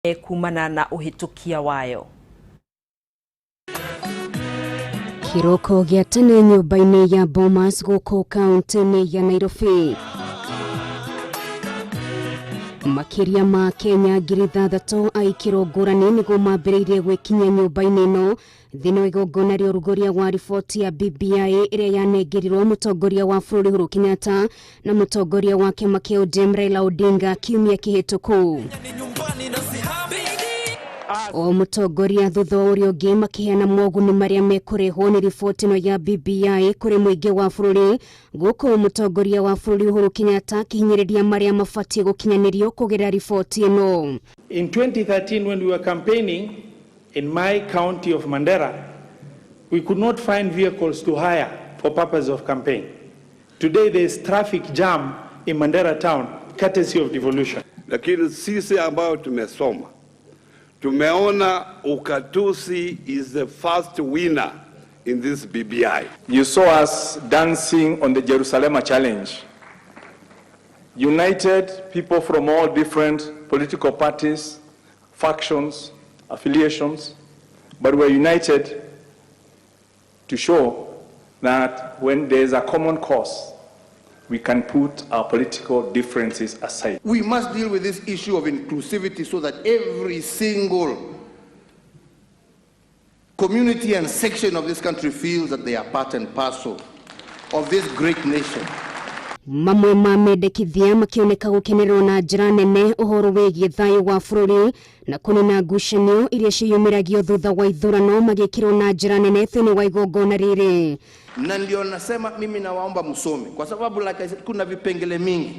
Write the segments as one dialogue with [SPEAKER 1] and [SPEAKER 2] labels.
[SPEAKER 1] Kumana na ũhĩtũkia wayo.
[SPEAKER 2] Kĩroko gĩa tene nyũmba-inĩ ya Bomas gũkũ kaunti-inĩ ya Nairobi. Makĩria ma Kenya 6,000 a ikĩro ngũrani nĩguo mambĩrĩirie gwĩkinyia nyũmba-inĩ ĩno thĩinĩ wa igongona rĩa ũrugũria wa riboti ya BBI ĩrĩa yanengerirwo mũtongoria wa bũrũri Uhuru Kenyatta na mũtongoria wa kĩama kĩa ODM Raila Odinga kiumia kĩhĩtũku. O mũtongoria thutha wa ũrĩa ũngĩ makĩheana moguni marĩa mekũrehwo nĩ riboti ĩno ya BBI kũrĩ mũingĩ wa bũrũri, gũkũ mũtongoria wa bũrũri Uhuru Kenyatta akĩhinyĩrĩria marĩa mabatiĩ gũkinyanĩrio kũgerera riboti ĩno.
[SPEAKER 3] In 2013, when we were campaigning in my county of Mandera, we could not find vehicles to hire for purpose of campaign. Today there is traffic jam in Mandera town, courtesy of devolution.
[SPEAKER 4] Lakini sisi ambayo tumesoma tumeona ukatusi is the first winner in this BBI.
[SPEAKER 5] You saw us dancing on the Jerusalem Challenge. United people from all different political parties, factions, affiliations, but we're united to show that when there's a common cause, we can put our political differences aside.
[SPEAKER 6] We must deal with this issue of inclusivity so that every single community and section of this country feels that they are part and parcel of this great nation.
[SPEAKER 2] Mamwe ma mendekithia makĩoneka gũkenererwo na njĩra nene ũhoro wĩgiĩ thayũ wa bũrũri na kũnina ngucanio iria ciyumĩragio thutha wa ithurano magĩkĩrwo na njĩra nene thĩinĩ wa igongona rĩrĩ.
[SPEAKER 6] Na ndio nasema mimi nawaomba msome, kwa sababu, like I said, kuna vipengele mingi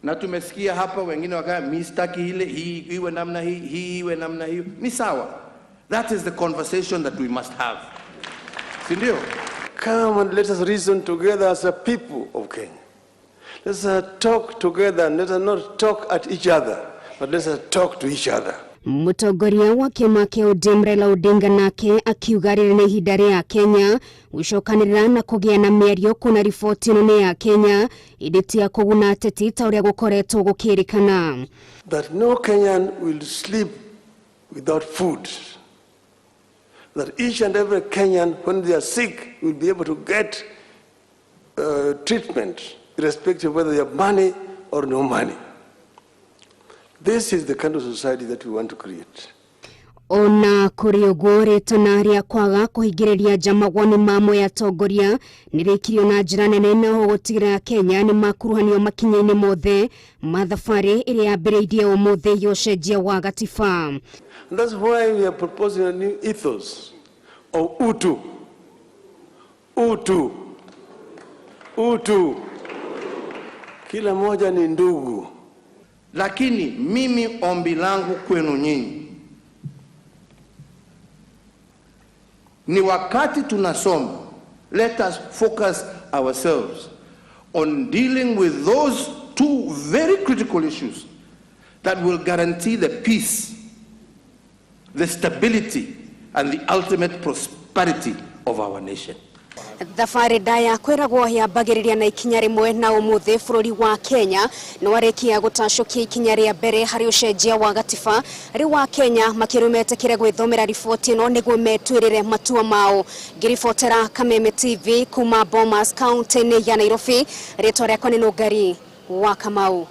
[SPEAKER 6] na tumesikia hapa wengine wakaya, mi sitaki ile hii iwe namna hii, hii iwe namna hiyo. Ni sawa, that is the conversation that we must have, si ndio?
[SPEAKER 7] Come and let us reason together as a people of Kenya. Let us talk together and let us not talk at each other, but let us talk to each other.
[SPEAKER 2] Mũtongoria wa kĩama kĩa ODM Raila Odinga nake akiuga rĩrĩ nĩ ihinda rĩa Kenya gũcokanĩrĩra na kũgĩa na mĩario kuna riboti ĩno nĩ ya Kenya ĩndĩ ti ya kũguna ateti ta ũrĩa gũkoretwo gũkĩrĩkana.
[SPEAKER 7] That no Kenyan will sleep without food. That each and every Kenyan, when they are sick, will be able to get treatment, irrespective of whether they have money or no money. This is the kind of society that we want to create.
[SPEAKER 2] Ona kũrĩ ũguo, rĩtana rĩa kwaga kũhingĩrĩria nja mawoni ma amwe atongoria nĩ rĩkirio na njĩra nene na ho gũtigĩrĩra Kenya nĩ makuruhanio makinya-inĩ mothe ma thabarĩ ĩrĩa yambĩrĩirie ũmũthĩ ya ũcenjia wa gatiba.
[SPEAKER 7] And that's why we are proposing a new ethos of utu. Utu. Utu. Kila moja ni ndugu.
[SPEAKER 6] Lakini mimi ombi langu kwenu nyinyi ni wakati tunasoma, let us focus ourselves on dealing with those two very critical issues that will guarantee the peace, the stability, and the ultimate prosperity of our nation.
[SPEAKER 2] Thabarĩ ndaya kwĩragwo yambagĩrĩria na ikinya rĩmwe, na ũmũthĩ bũrũri wa Kenya nĩ warĩkia gũtacũkia ikinya rĩa mbere harĩ ũcenjia wa gatiba. Rĩu wa Kenya makĩrĩo metĩkĩre gwĩthomera riboti ĩno nĩguo metuĩrĩre matua mao. Ngĩribotera Kameme TV kuma Bomas, kaunti-inĩ ya Nairobi, rĩtwa rĩakwa nĩ Nũngari wa Kamau.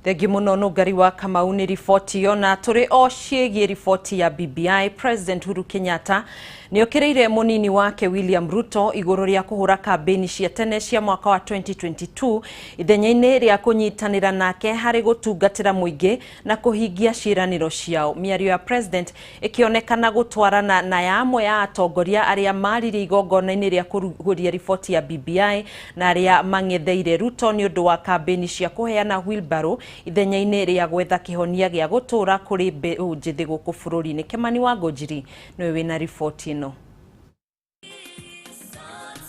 [SPEAKER 1] Thengiũ mũno, Nũngari wa Kamau, nĩ riboti ĩyo. Na tũrĩ o ciĩgiĩ riboti ya BBI, President Uhuru Kenyatta nĩ okĩrĩire mũnini wake William Ruto igũrũ rĩa kũhũra kambĩni cia tene cia mwaka wa 2022 ithenya-inĩ rĩa kũnyitanĩra nake harĩ gũtungatĩra mũingĩ na kũhingia ciĩranĩro ciao. Mĩario ya President ĩkĩonekana gũtwarana na ya amwe ya atongoria arĩa maririe igongona-inĩ rĩa kũrugũria riboti ya BBI na arĩa mang'etheire Ruto nĩ ũndũ wa kambĩni cia kũheana wheelbarrow ithenya-inĩ rĩa gwetha kĩhonia gĩa gũtũũra kũrĩ mbeũ njĩthĩ gũkũ bũrũri-inĩ. Kĩmani wa Ngũnjiri nĩwe wĩna riboti ĩno.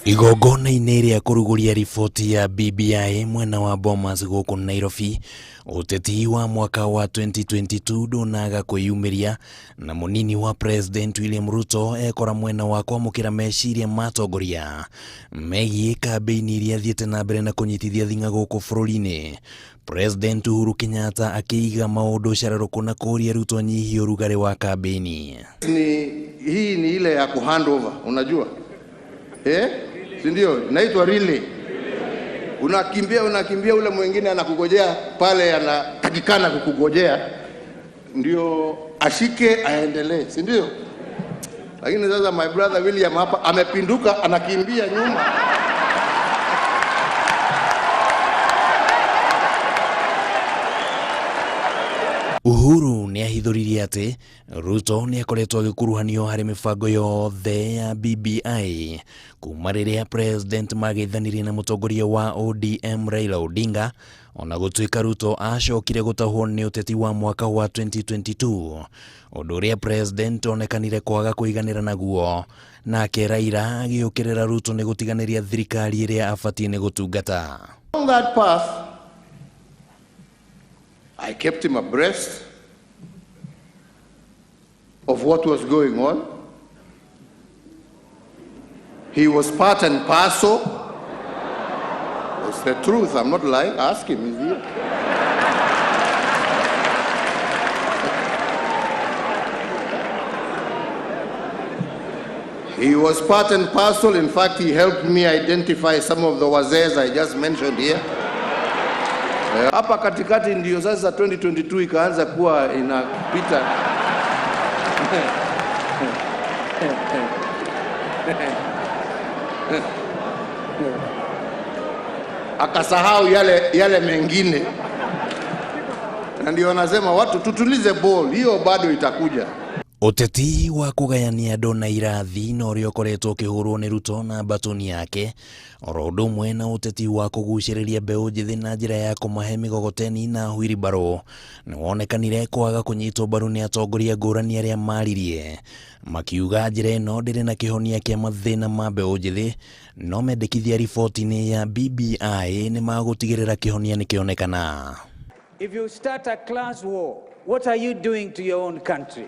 [SPEAKER 8] Igongona-inĩ rĩa kũrugũria riboti ya BBI mwena wa Bomas gũkũ Nairobi, Ũteti wa mwaka wa 2022 ndũnaga kwĩyumĩria na mũnini wa President William Ruto ekora mwena wa kwamũkĩra meciria ma atongoria megiĩ kambĩini iria thiĩte na mbere na kũnyitithia thing'a gũkũ bũrũri-inĩ. President Uhuru Kenyatta akĩiga maũndũ cararũkũ na kũũria Ruto anyihie ũrugarĩ wa kambĩini.
[SPEAKER 6] Hii ni ile ya kuhandover, unajua si ndio? Inaitwa relay. Unakimbia, unakimbia, ule mwingine anakugojea pale, anatakikana kukugojea ndio ashike aendelee, si ndio? Lakini sasa my brother William hapa amepinduka, anakimbia nyuma.
[SPEAKER 8] Uhuru nĩ ahithũririe atĩ Ruto nĩ akoretwo agĩkuruhanio harĩ mĩbango yothe ya BBI kuma rĩrĩa president mageithanirie na mũtongoria wa ODM Raila Odinga, ona gũtuĩka Ruto acokire gũtahwo nĩ ũteti wa mwaka wa 2022, ũndũ ũrĩa president onekanire kwaga kũiganĩra naguo, nake Raila agĩũkĩrĩra Ruto nĩ gũtiganĩria thirikari ĩrĩa abatiĩ nĩ gũtungata.
[SPEAKER 6] On that path, I kept him abreast of what was going on. He was part and parcel. It's the truth, I'm not lying. Ask him, he's here. He was part and parcel. In fact, he helped me identify some of the wazees I just mentioned here. Hapa katikati ndio sasa 2022 ikaanza kuwa inapita. Akasahau yale mengine. Na ndio wanasema watu tutulize ball, hiyo bado itakuja.
[SPEAKER 8] Ũteti wa kũgayania andũ na irathi na ũrĩa ũkoretwo ũkĩhũrwo nĩ Ruto na mbatoni yake, oro ũndũ ũmwe na ũteti wa kũgucĩrĩria mbeũ njĩthĩ na njĩra ya kũmahe mĩgogoteni na huiribarũ, nĩ wonekanire kwaga kũnyitwo mbaru nĩ atongoria ngũrani arĩa maririe, makiuga njĩra ĩno ndĩrĩ na kĩhonia kĩa mathĩna ma mbeũ njĩthĩ, no mendekithia riboti-inĩ ya BBI nĩ magũtigĩrĩra kĩhonia nĩ kĩonekana.
[SPEAKER 9] If you start a class war, what are you doing to your own country?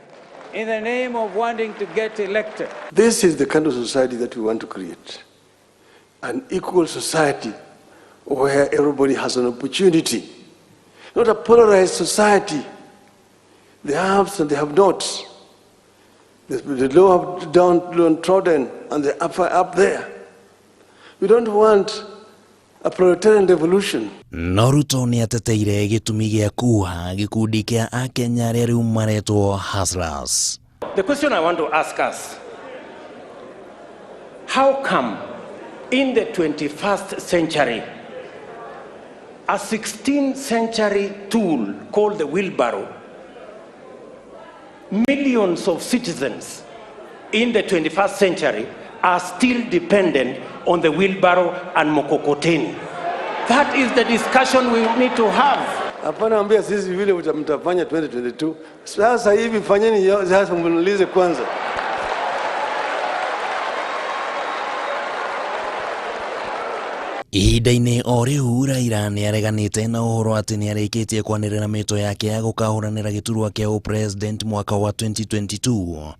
[SPEAKER 9] In the name of wanting to get elected.
[SPEAKER 7] This is the kind of society that we want to create. An equal society where everybody has an opportunity. Not a polarized society. The haves and the have-nots. The low downtrodden and the upper up there. We don't want a proletarian revolution.
[SPEAKER 8] No Ruto nĩ ateteire gĩtũmi gĩa kuha gĩkundi kĩa akenya arĩa rĩu maretwo hustlers.
[SPEAKER 10] The question I want to ask us, how come in the 21st century a 16th century tool called the wheelbarrow, millions of citizens in the 21st century are still dependent on the wheelbarrow and mkokoteni? That is the discussion we need to have.
[SPEAKER 7] Hapana ambia sisi vile mtafanya 2022. Sasa hivi fanyeni sasa, mnulize kwanza.
[SPEAKER 8] Ihinda-inĩ o rĩu Raila nĩ areganĩte na ũhoro atĩ nĩ arĩkĩtie kwanĩrĩra mĩto yake ya gũkahũranĩra gĩturwa kĩa ũpresident mwaka wa 2022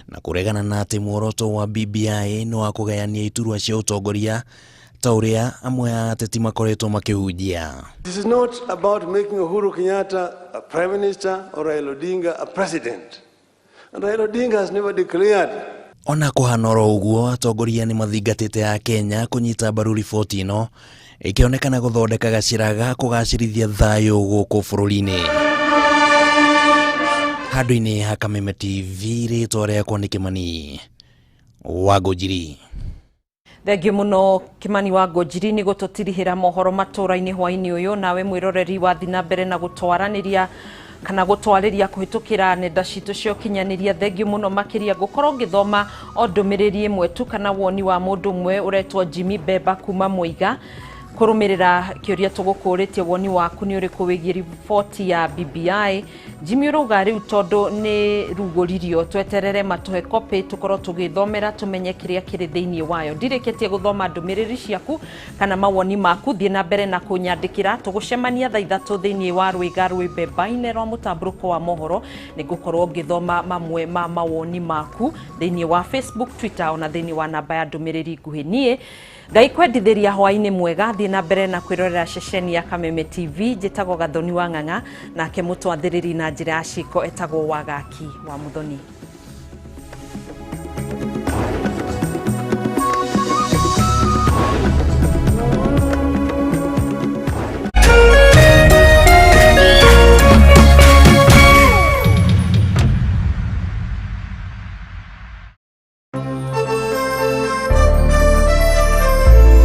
[SPEAKER 8] na kũregana na atĩ muoroto wa BBI nĩ wa kũgayania iturwa cia ũtongoria ta ũrĩa amwe a ateti makoretwo makĩhunjia.
[SPEAKER 7] This is not about making Uhuru Kenyatta a prime minister or Raila Odinga a president. And Raila Odinga has never declared.
[SPEAKER 8] Ona kũhana oro ũguo, atongoria nĩ mathingatĩte a Kenya kũnyita mbaru riboti ĩno ĩkĩonekana gũthondeka gacĩra ga kũgacĩrithia thayũ gũkũ bũrũri-inĩ. Handũ-inĩ ha Kameme TV, rĩtwa rĩakwa nĩ Kĩmani wa Ngũnjiri.
[SPEAKER 1] Thengiũ mũno Kimani wa Ngũnjiri nĩ gũtũtirihĩra mohoro matũra-inĩ hwaĩ-inĩ ũyũ, nawe mwĩroreri wathi na mbere na gũtwaranĩria kana gũtwarĩria kũhĩtũkĩra nenda citũ cia ũkinyanĩria. Thengiũ mũno makĩria ngũkorwo ngĩthoma o ndũmĩrĩri ĩmwe tu kana woni wa mũndũ ũmwe ũretwo Jimmy Beba kuma Mũiga. Kũrũmĩrĩra kĩũria tũgũkũrĩtie, woni waku nĩ ũrĩkũ wĩgiĩ riboti ya BBI? Jimmy ũrauga rĩu tondũ nĩ rugũririo, tweterere matũhe copy tũkorwo tũgĩthomera tũmenye kĩrĩa kĩrĩ thĩinĩ wayo. Ndirĩkĩtie gũthoma ndũmĩrĩri ciaku kana mawoni maku, thiĩ na mbere na kũnyandĩkĩra. Tũgũcemania thaa 3 thĩinĩ wa rwĩga rwĩmbembaine rwa mũtambũrũko wa mohoro, nĩngũkorwo ngĩthoma mamwe ma mawoni maku thĩinĩ wa Facebook, Twitter ona thĩinĩ wa namba ya ndũmĩrĩri nguhĩ. Niĩ Ngai kwendithĩria hwaĩ-inĩ mwega, thiĩ na mbere na kwĩrorera ceceni ya Kameme TV. Njĩtagwo Gathoni wa Ng'ang'a, nake mũtwathĩrĩri na njĩra ya ciko etagwo Wagaki wa Muthoni.